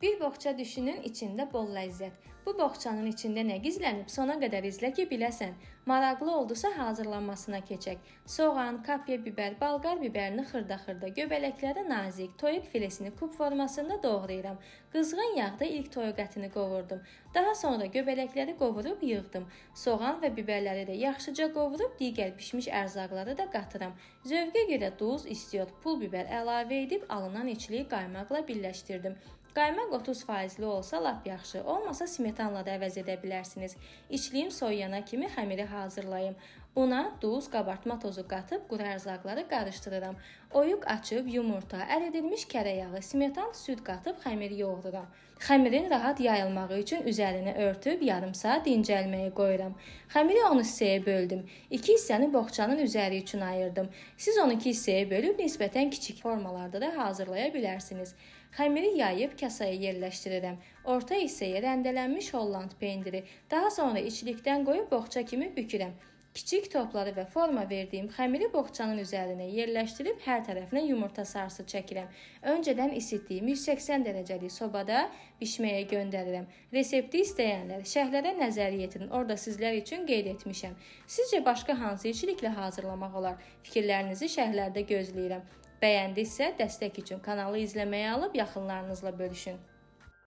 Bir boğça düşünün, içində bol ləzzət. Bu boğçanın içində nə gizlənib, sona qədər izlə ki, biləsən. Maraqlı oldusa hazırlanmasına keçək. Soğan, kapya biber, balqar biberini xırda-xırda, göbələkləri nazik, toyuq filesini kub formasında doğrayıram. Qızğın yağda ilk toyuq ətini qovurdum. Daha sonra göbələkləri qovurub yığdım. Soğan və biberləri də yaxşıca qovurub digər bişmiş ərzaqları da qatıram. Zövqə görə duz, istiot, pul biber əlavə edib alınan içliyi qaymaqla birləşdirdim. Qaymaq 30%li olsa lap yaxşı, olmasa smetanla da əvəz edə bilərsiniz. İçliyim soyuyana kimi xəmiri hazırlayım. Una, duz, qabartma tozu qatıb quru ərzaqları qarışdırıram. Oyuq açıb yumurta, əridilmiş kərə yağı, smetan, süd qatıb xəmiri yoğururam. Xəmirin rahat yayılmağı üçün üzərini örtüb yarım saat dincəlməyə qoyuram. Xəmiri 10 hissəyə böldüm. 2 hissəni boğçanın üzəri üçün ayırdım. Siz onu 2 hissəyə bölüb nisbətən kiçik formalarda da hazırlaya bilərsiniz. Xəmiri yayıb kasaya yerləşdirirəm. Orta hissəyə rəndələnmiş Holland pendiri, daha sonra içlikdən qoyub boğça kimi bükürəm. Kiçik topları və forma verdiyim xəmiri boğçanın üzərinə yerləşdirib hər tərəfinə yumurta sarısı çəkirəm. Öncədən isitdiyim 180 dərəcəlik sobada bişməyə göndərirəm. Resepti istəyənlər şərhlərə nəzər yetirin. Orada sizlər üçün qeyd etmişəm. Sizcə başqa hansı içliklə hazırlamaq olar? Fikirlərinizi şərhlərdə gözləyirəm. Bəyəndinizsə dəstək üçün kanalı izləməyə alıb yaxınlarınızla bölüşün.